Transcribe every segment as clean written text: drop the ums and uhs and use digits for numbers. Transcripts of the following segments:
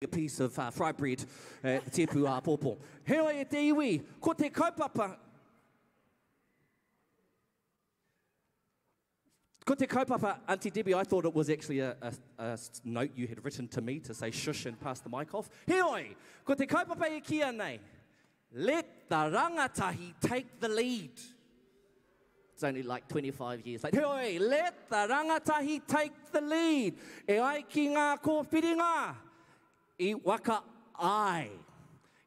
a piece of uh, fry bread at the Tepu Āpōpō. Heoi e te iwi, ko te kaupapa, Ko te kaupapa, Auntie Debbie, I thought it was actually a, a, a note you had written to me to say shush and pass the mic off. Heoi, ko te kaupapa e kīa nei, let the rangatahi take the lead. It's only like 25 years late. Heoi, let the rangatahi take the lead. E ai ki ngā kōwhiringa, I waka ai.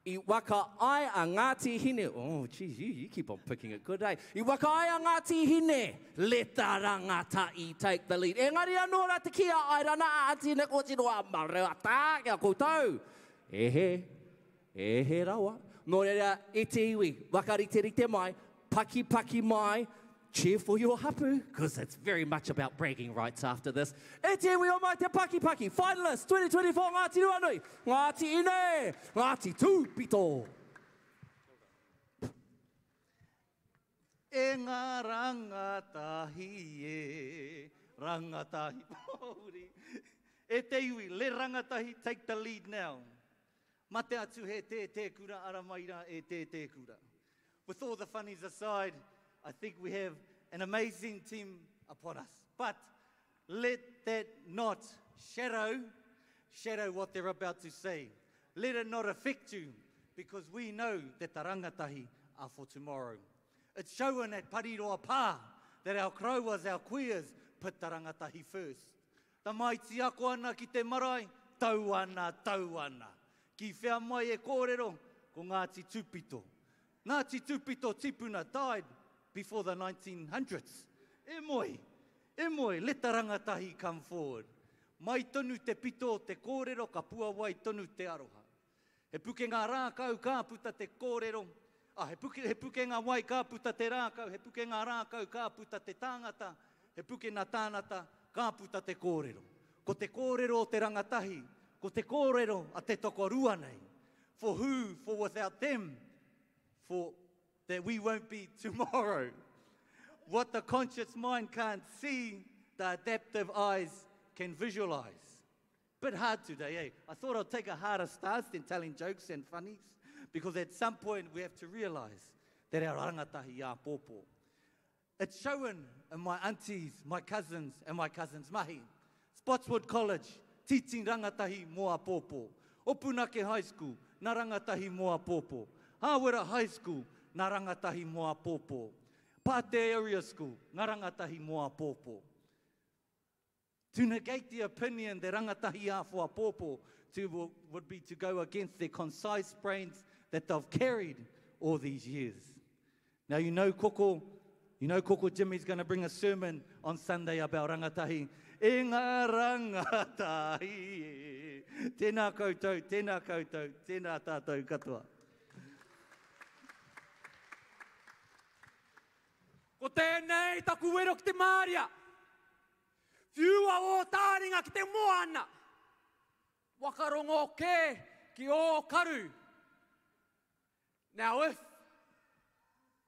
I waka ai a Ngāti Hine. Oh, geez, you, you keep on picking it good, eh? I waka ai a Ngāti Hine. Let the rangatahi take the lead. Engari anō rā te kī a Airana a Auntie Nick Otiro a Maruata ki a koutou. E he, e he rawa. Nō reira, e te iwi, wakariterite mai, Paki paki mai, cheer for your hapu, because it's very much about bragging rights after this. E te iwi o mai te paki paki, finalist 2024 Ngāti Ruanui, Ngāti Ine, Ngāti Tūpito. E ngā rangatahi e, rangatahi pōuri. E te iwi, let rangatahi take the lead now. Mate atu he tē tē kura ara mai rā e tē tē kura. With all the funnies aside, I think we have an amazing team upon us. But let that not shadow, shadow what they're about to say. Let it not affect you because we know that the rangatahi are for tomorrow. It's shown at Pariroa Pā that our krauas, our queers, put the rangatahi first. Tamaiti ako ana ki te marae, tau ana, tau ana. Ki whea mai e kōrero, ko Ngāti Tūpito. Ngāti Tūpito tipuna died before the 1900s. E moe, e moe, let the rangatahi come forward. Mai tonu te pito o te kōrero ka puawai tonu te aroha. He pukenga rākau ka puta te kōrero, ah, he, puke, he pukenga wai ka puta te rākau, he pukenga rākau ka puta te tāngata, he pukena tānata ka puta te kōrero. Ko te kōrero o te rangatahi, ko te kōrero a te tokorua nei. For who, for without them, for that we won't be tomorrow. What the conscious mind can't see, the adaptive eyes can visualize. Bit hard today, eh? I thought I'd take a harder stance than telling jokes and funnies, because at some point we have to realize that our rangatahi āpōpō. It's shown in my aunties, my cousins, and my cousins' mahi. Spotswood College, teaching rangatahi mō āpōpō. Opunake High School, nā rangatahi mō āpōpō. Hāwera High School, nā rangatahi mō āpōpō. Pātea Area School, ngā rangatahi mō āpōpō. To negate the opinion that rangatahi āwhua pōpō to, would be to go against their concise brains that they've carried all these years. Now you know Koko, you know Koko Jimmy's going to bring a sermon on Sunday about rangatahi. E ngā rangatahi e. Tēnā koutou, tēnā koutou, tēnā tātou katoa. Ko tēnei taku wero ki te māria. Whiua ō tāringa ki te moana. Wakarongo kē ki ō karu. Now if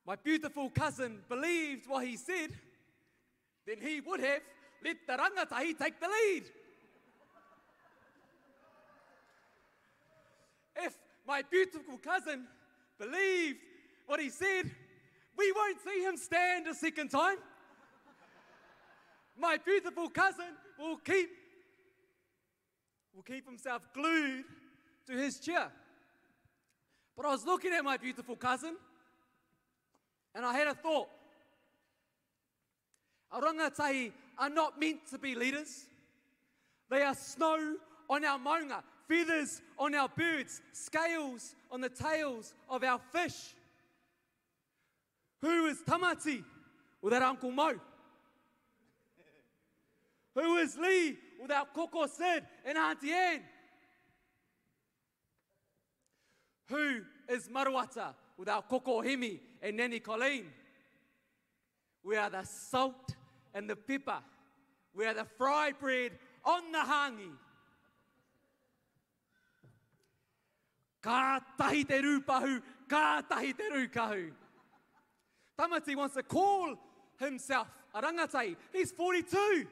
my beautiful cousin believed what he said, then he would have let the rangatahi take the lead. If my beautiful cousin believed what he said, we won't see him stand a second time. My beautiful cousin will keep will keep himself glued to his chair. But I was looking at my beautiful cousin and I had a thought. Our rangatahi are not meant to be leaders. They are snow on our maunga, feathers on our birds, scales on the tails of our fish. Who is Tamati without Uncle Mo? Who is Lee without Koko Sid and Auntie Anne? Who is Maruata without Koko Hemi and Nanny Colleen? We are the salt and the pepper. We are the fry bread on the hangi. Ka tahi te rūpahu, ka tahi te rūkahu. Tamati wants to call himself a rangatahi. He's 42.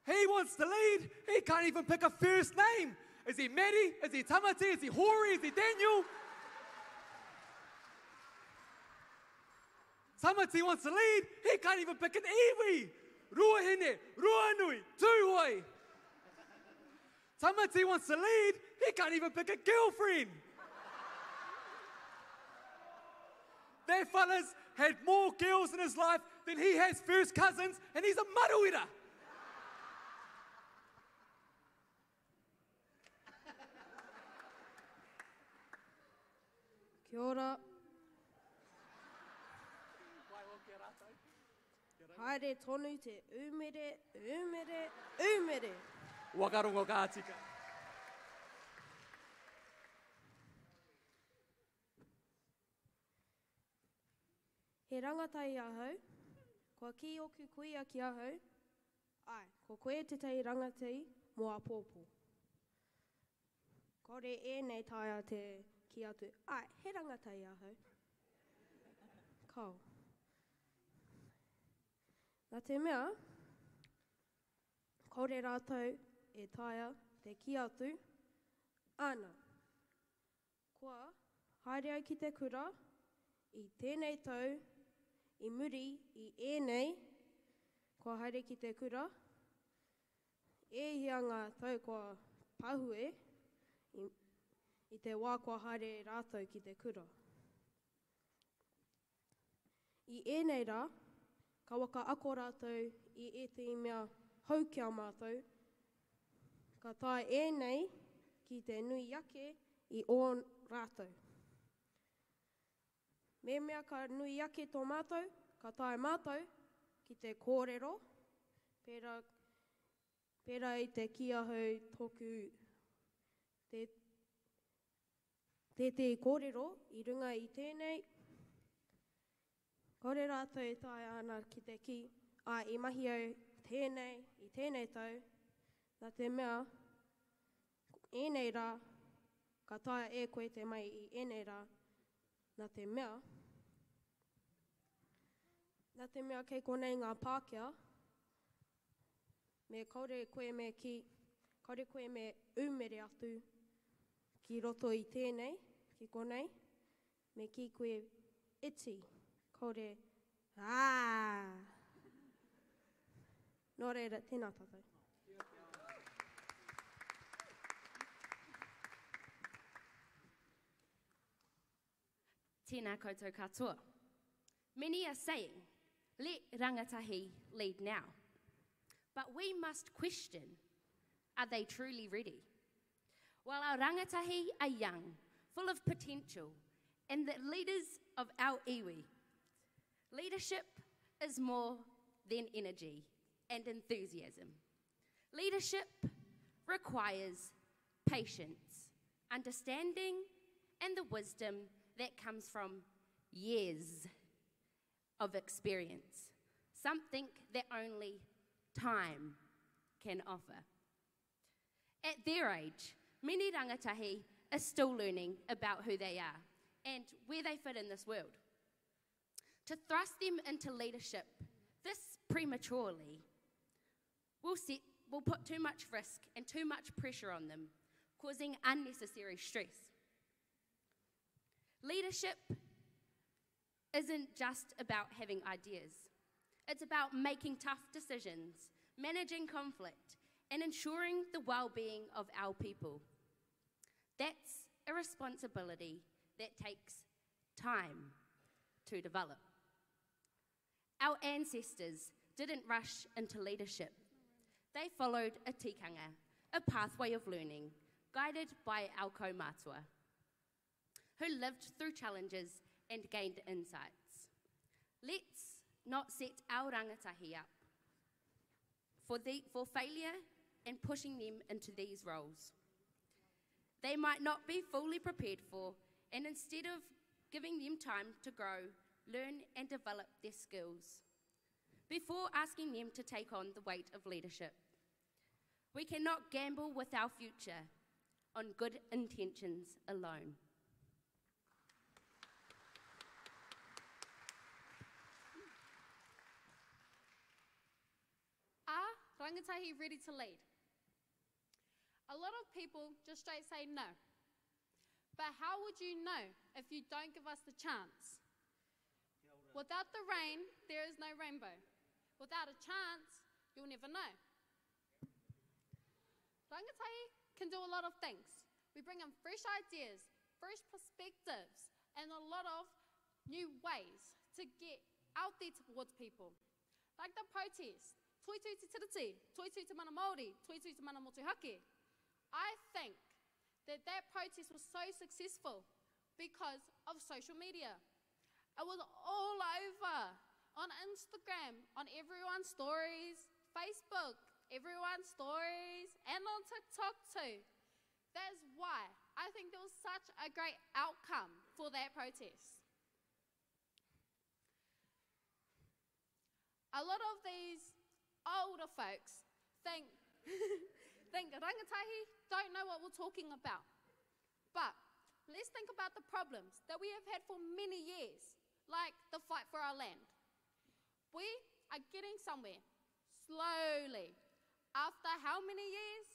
He wants to lead. He can't even pick a first name. Is he Maddie? Is he Tamati? Is he Hori? Is he Daniel? Tamati wants to lead. He can't even pick an iwi. Ruahine, Ruanui, Tūhoe. Tamati wants to lead. He can't even pick a girlfriend. That fella's had more girls in his life than he has first cousins, and he's a maruira. Kia ora. Haere tonu te umere, umere, umere. Wakarongo ka tika. He rangatahi ahau, kua kī oku kuia ki ahau, Āe, ko koe tētahi rangatahi mō āpōpō. Kāore ēnei taea te kī atu, Āe, he rangatahi ahau. Kāo. Nā te mea, kāore rātou e taea te kī atu, Āna, Kua haere au ki te kura i tēnei tau, i muri i ēnei kua haere ki te kura, e hia ngā tau kua pahue i, i te wā kua haere rātou ki te kura. I ēnei rā, ka waka ako rātou i ētahi mea hou ki a mātou, ka taea ēnei ki te nui ake i ō rātou. Mehemea ka nui ake tō mātou, ka taea mātou ki te kōrero, pērā, pērā i te kī ahau tōku, te, Tētehi kōrero i runga i tēnei, kāore rātou e taea ana ki te kī, ā, i mahi au tēnei i tēnei tau, nā te mea, ēnei rā, ka taea e koe te mahi i ēnei rā, nā te mea, nā te mea kei konei ngā Pākehā, me kāore koe me kī, kāore koe me umere atu Ki roto i tēnei, ki konei, me kī koe iti, kaore, aah! Nō reira, tēnā tātou. Tēnā koutou katoa. Many are saying, let rangatahi lead now. But we must question, are they truly ready? While our rangatahi are young, full of potential, and the leaders of our iwi, leadership is more than energy and enthusiasm. Leadership requires patience, understanding, and the wisdom that comes from years of experience, something that only time can offer. At their age, many rangatahi are still learning about who they are and where they fit in this world. To thrust them into leadership this prematurely will, set, will put too much risk and too much pressure on them, causing unnecessary stress. Leadership isn't just about having ideas. It's about making tough decisions, managing conflict, and ensuring the well being of our people. That's a responsibility that takes time to develop. Our ancestors didn't rush into leadership. They followed a tikanga, a pathway of learning, guided by our kaumātua, who lived through challenges and gained insights. Let's not set our rangatahi up for, the, for failure and pushing them into these roles. They might not be fully prepared for, and instead of giving them time to grow, learn, and develop their skills before asking them to take on the weight of leadership. We cannot gamble with our future on good intentions alone. A rangatahi ready to lead? A lot of people just straight say no. But how would you know if you don't give us the chance? Without the rain, there is no rainbow. Without a chance, you'll never know. Rangatahi can do a lot of things. We bring in fresh ideas, fresh perspectives, and a lot of new ways to get out there towards people. Like the protest, Toitū te Tiriti, Toitū te Mana Māori, Toitū te Mana Motuhake. I think that that protest was so successful because of social media. It was all over on Instagram, on everyone's stories, Facebook, everyone's stories, and on TikTok too. That is why I think there was such a great outcome for that protest. A lot of these older folks think, think rangatahi don't know what we're talking about. But let's think about the problems that we have had for many years, like the fight for our land. We are getting somewhere, slowly. After how many years?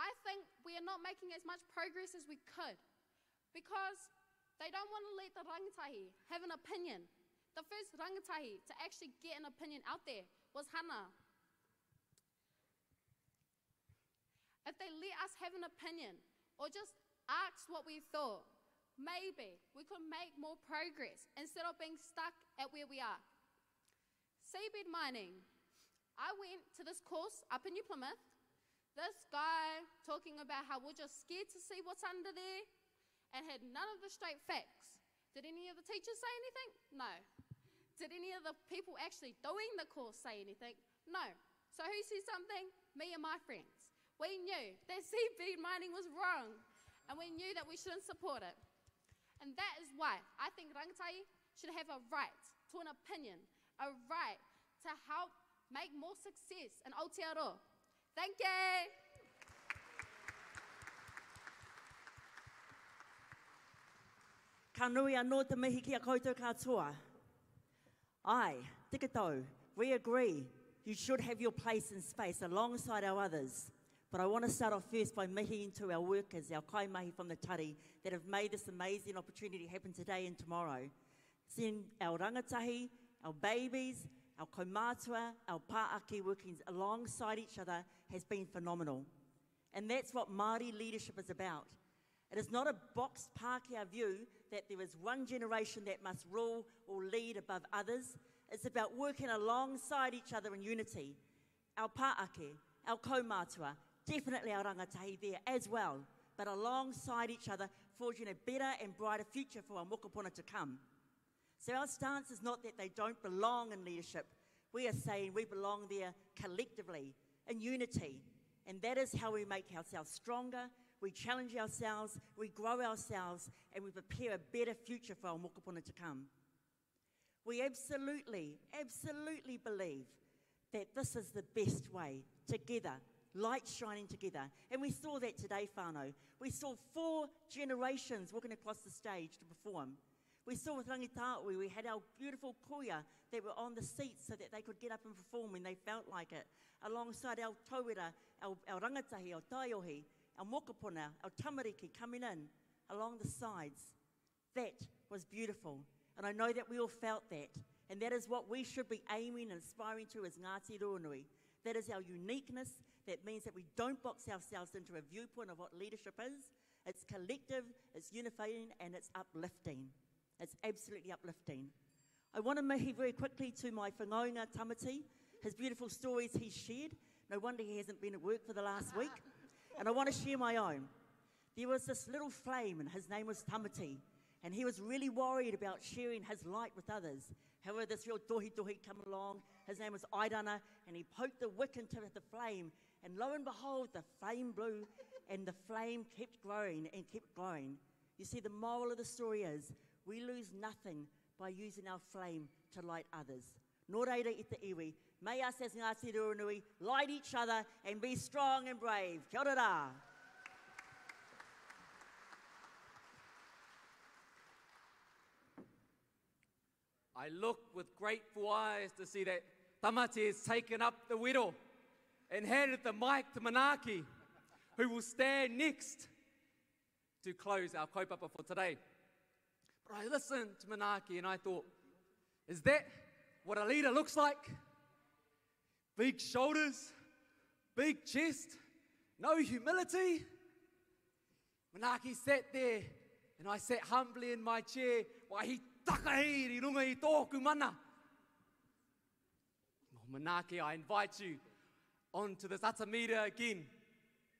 I think we are not making as much progress as we could because they don't want to let the rangatahi have an opinion. The first rangatahi to actually get an opinion out there was Hannah. If they let us have an opinion or just ask what we thought, maybe we could make more progress instead of being stuck at where we are. Seabed mining. I went to this course up in New Plymouth. This guy talking about how we're just scared to see what's under there and had none of the straight facts. Did any of the teachers say anything? No. Did any of the people actually doing the course say anything? No. So who said something? Me and my friends. We knew that seabed mining was wrong, and we knew that we shouldn't support it. And that is why I think rangatahi should have a right to an opinion, a right to help make more success in Aotearoa. Thank you. Ka nui anō te mihi ki a koutou katoa. Ai, tika tau, we agree you should have your place and space alongside our others. But I want to start off first by mihiing to our workers, our kaimahi from the tari, that have made this amazing opportunity happen today and tomorrow. Seeing our rangatahi, our babies, our kaumātua, our pāake working alongside each other has been phenomenal. And that's what Māori leadership is about. It is not a boxed Pākehā view that there is one generation that must rule or lead above others. It's about working alongside each other in unity. Our pāake, our kaumātua, definitely our rangatahi there as well, but alongside each other, forging a better and brighter future for our mokopuna to come. So our stance is not that they don't belong in leadership. We are saying we belong there collectively, in unity. And that is how we make ourselves stronger, we challenge ourselves, we grow ourselves, and we prepare a better future for our mokopuna to come. We absolutely, absolutely believe that this is the best way, together, light shining together. And we saw that today, whānau. We saw 4 generations walking across the stage to perform. We saw with Rangitāui, we had our beautiful kuia that were on the seats so that they could get up and perform when they felt like it, alongside our tauira, our rangatahi, our taiohi, our mokopuna, our tamariki coming in along the sides. That was beautiful. And I know that we all felt that. And that is what we should be aiming and aspiring to as Ngāti Ruanui. That is our uniqueness. That means that we don't box ourselves into a viewpoint of what leadership is. It's collective, it's unifying, and it's uplifting. It's absolutely uplifting. I want to mihi very quickly to my whanaunga Tamati, his beautiful stories he's shared. No wonder he hasn't been at work for the last week. And I want to share my own. There was this little flame, and his name was Tamati, and he was really worried about sharing his light with others. However, this real dohi dohi come along. His name was Aidana, and he poked the wick into the flame, and lo and behold, the flame blew, and the flame kept growing and kept growing. You see, the moral of the story is we lose nothing by using our flame to light others. Nō reira i te iwi, may us as Ngāti Ruanui light each other and be strong and brave. Kia ora rā. I look with grateful eyes to see that Tamati has taken up the wero. and handed the mic to Manaaki, who will stand next to close our kaupapa for today. But I listened to Manaaki and I thought, is that what a leader looks like? Big shoulders, big chest, no humility. Manaaki sat there and I sat humbly in my chair while he takahi i runga i tōku mana. Oh, Manaaki, I invite you onto this atamira again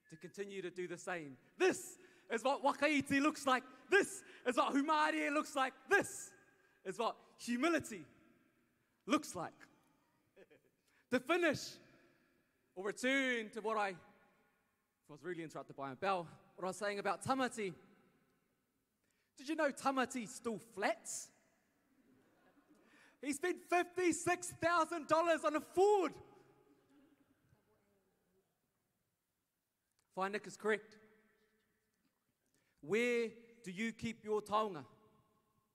to continue to do the same. This is what wakaiti looks like. This is what humārie looks like. This is what humility looks like. To finish, or return to what I was really interrupted by a bell, what I was saying about Tamati. Did you know Tamati still flats? He spent $56,000 on a Ford. Nick is correct. Where do you keep your taonga?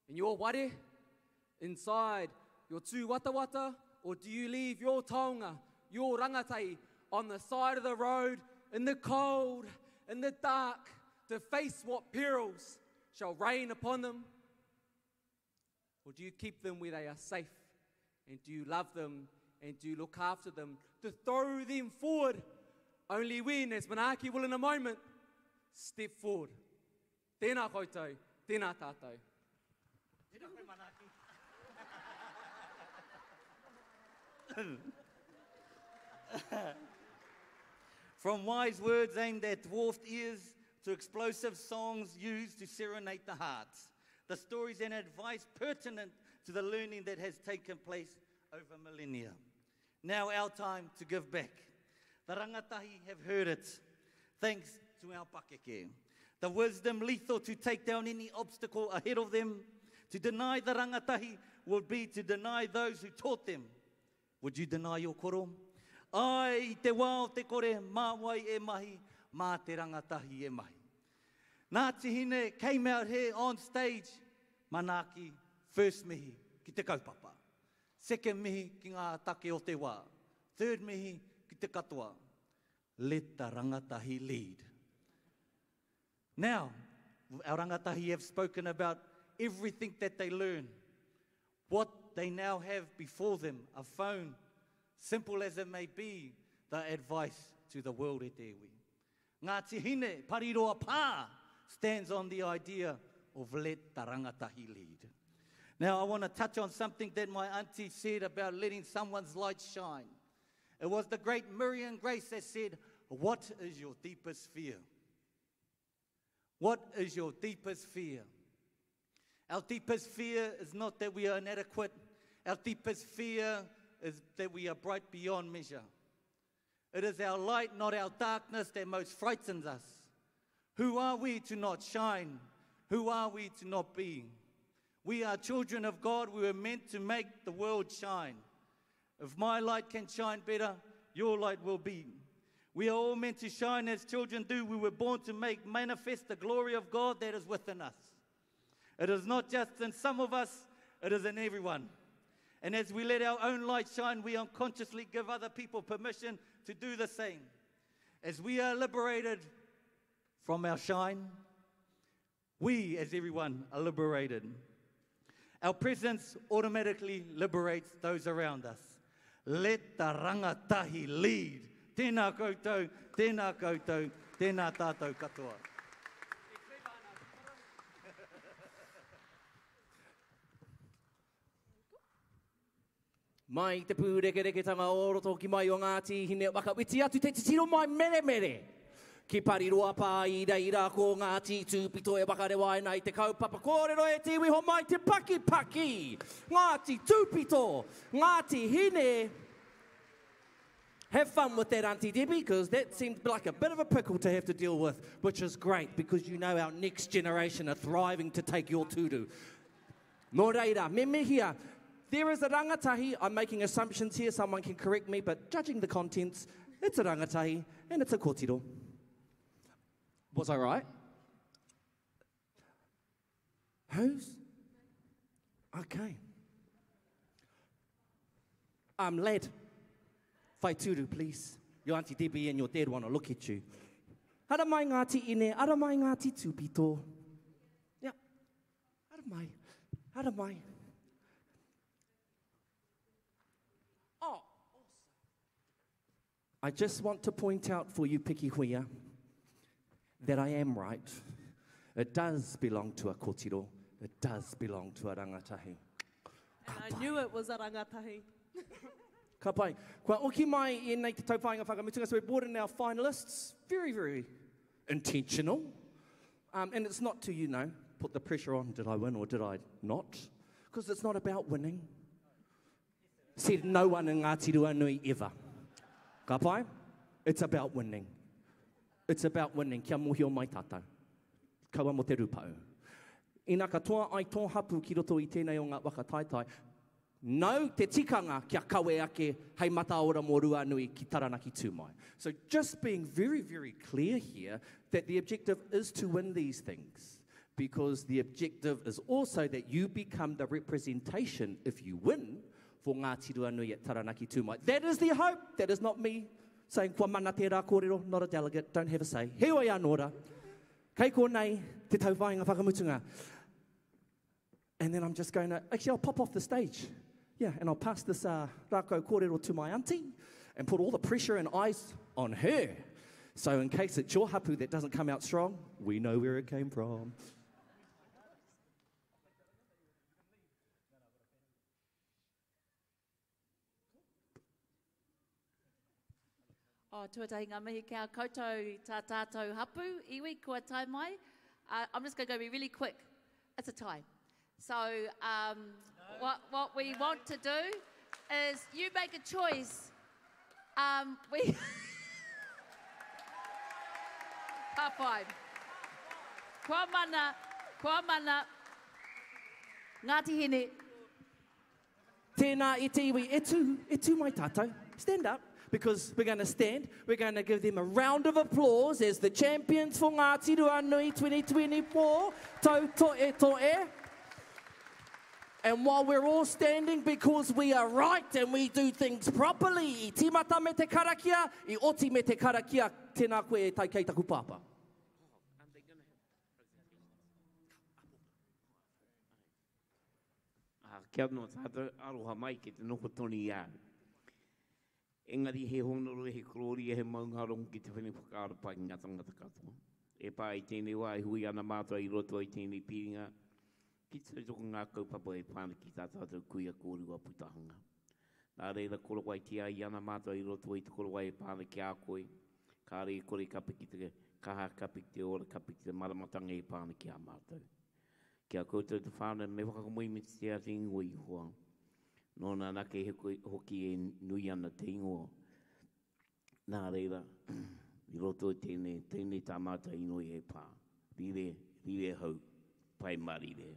In your ware? Inside your tūwatawata? Or do you leave your taonga, your rangatahi, on the side of the road, in the cold, in the dark, to face what perils shall rain upon them? Or do you keep them where they are safe? And do you love them? And do you look after them? To throw them forward only when, as Manaaki will in a moment, step forward. Tēnā koutou, tēnā tātou. Tēnā koe, Manaaki. From wise words aimed at dwarfed ears to explosive songs used to serenade the hearts, the stories and advice pertinent to the learning that has taken place over millennia. Now our time to give back. The rangatahi have heard it, thanks to our pakeke. The wisdom lethal to take down any obstacle ahead of them. To deny the rangatahi would be to deny those who taught them. Would you deny your koro? Ai, i te wā o te kore, mā wai e mahi, mā te rangatahi e mahi. Ngāti Hine came out here on stage, manaaki, first mihi ki te kaupapa. Second mihi ki ngā take o te wā. Third mihi ki te katoa. Let the rangatahi lead. Now, our rangatahi have spoken about everything that they learn. What they now have before them, a phone, simple as it may be, the advice to the world e te iwi. Ngāti Hine, Pariroa Pā, stands on the idea of let the rangatahi lead. Now, I want to touch on something that my auntie said about letting someone's light shine. It was the great Miriam Grace that said, what is your deepest fear? What is your deepest fear? Our deepest fear is not that we are inadequate. Our deepest fear is that we are bright beyond measure. It is our light, not our darkness, that most frightens us. Who are we to not shine? Who are we to not be? We are children of God. We were meant to make the world shine. If my light can shine better, your light will be. We are all meant to shine as children do. We were born to make manifest the glory of God that is within us. It is not just in some of us, it is in everyone. And as we let our own light shine, we unconsciously give other people permission to do the same. As we are liberated from our shine, we, as everyone, are liberated. Our presence automatically liberates those around us. Let the rangatahi lead. Tēnā koutou, tēnā koutou, tēnā tātou katoa. Mai te pūrekereketanga o roto ki mai o Ngāti Hine waka witi atu te titiro mai meremere. Ki Pariroa pā i reira ko Ngāti Tūpito e whakarewaina i te kaupapa kōrero e te iwi ho mai te pakipaki. Ngāti Tūpito, Ngāti Hine. Have fun with that, Auntie Debbie, because that seemed like a bit of a pickle to have to deal with, which is great because you know our next generation are thriving to take your tūru. Nō reira, me mihia, there is a rangatahi. I'm making assumptions here, someone can correct me, but judging the contents, it's a rangatahi and it's a kōtiro. Was I right? Who's? Okay. I'm led. Whaituru, please. Your Auntie Debbie and your dad want to look at you. Ara mai Ngāti Ine, ara mai Ngāti Tūpito. Yeah. Ara mai, ara mai. Oh, I just want to point out for you, Piki Huia, that I am right. It does belong to a kotiro. It does belong to a rangatahi. And I knew it was a rangatahi. Ka pai. Kua oki mai ēnei te tauwhāinga whakamutunga. So we brought in our finalists. Very, very intentional. Um, and it's not to, you know, put the pressure on, did I win or did I not? Because it's not about winning. Said no one in Ngāti Ruanui ever. Ka pai? It's about winning. It's about winning. Kia mohio mai tātou. Kaua mo te rupau. Ina katoa ai tō hapu ki roto i tēnei o ngā waka taitai, nau te tikanga kia kawe ake hei mataora mō Ruanui ki Taranaki tū mai. So just being very, very clear here that the objective is to win these things because the objective is also that you become the representation, if you win, for Ngāti Ruanui at Taranaki tū mai. That is the hope. That is not me saying kua mana tērā kōrero, not a delegate, don't have a say. Heoi anō rā, kei konei te tauwhāinga whakamutunga. And then I'm just going to, actually I'll pop off the stage. Yeah, and I'll pass this uh, rākau kōrero to my auntie and put all the pressure and eyes on her. So in case it's your hapu that doesn't come out strong, we know where it came from. Oh, tuatahi ngā mihi ki a koutou tā tātou hapu, iwi kua tae mai. Uh, I'm just going to go be really quick. It's a tie. So um, no. what, what we no. want to do is you make a choice. Um, we Ka pai. Kua mana, kua mana, Ngāti Hine. Tēnā e te iwi, e tū, e tū mai tātou. Stand up, because we're going to stand. We're going to give them a round of applause as the champions for Ngāti Ruanui 2024. Tau toe toe. And while we're all standing because we are right and we do things properly, i tīmata me te karakia, i oti me te karakia, tēnā koe e tai kei taku pāpā. Ā, kia noa tātou, aroha mai ki te noho tonu i a au. Engari he honoro, he korōria, he maungarongo ki te whene whakaaro pai ki ngā tangata katoa. E pā i tēnei wā e hui ana mātou i roto i tēnei piringa ki te tautoko ngā kaupapa e pā ana ki tā tātou kuia kōrua putahanga. Nā reira korowaitia ai ana mātou i roto i te korowai e pā ana ki a koe, kāre i kore ka piki te kaha, ka piki te ora, ka piki te maramatanga e pā ana ki a mātou. Ki a koutou te whānau, me whakamoemititia te ingoa i hoa. Nōna anake hoki e nui ana te ingoa. Nā reira, i roto i tēnei, tēnei tā mātou inoi e pā. Rire, rire hau, pai marire.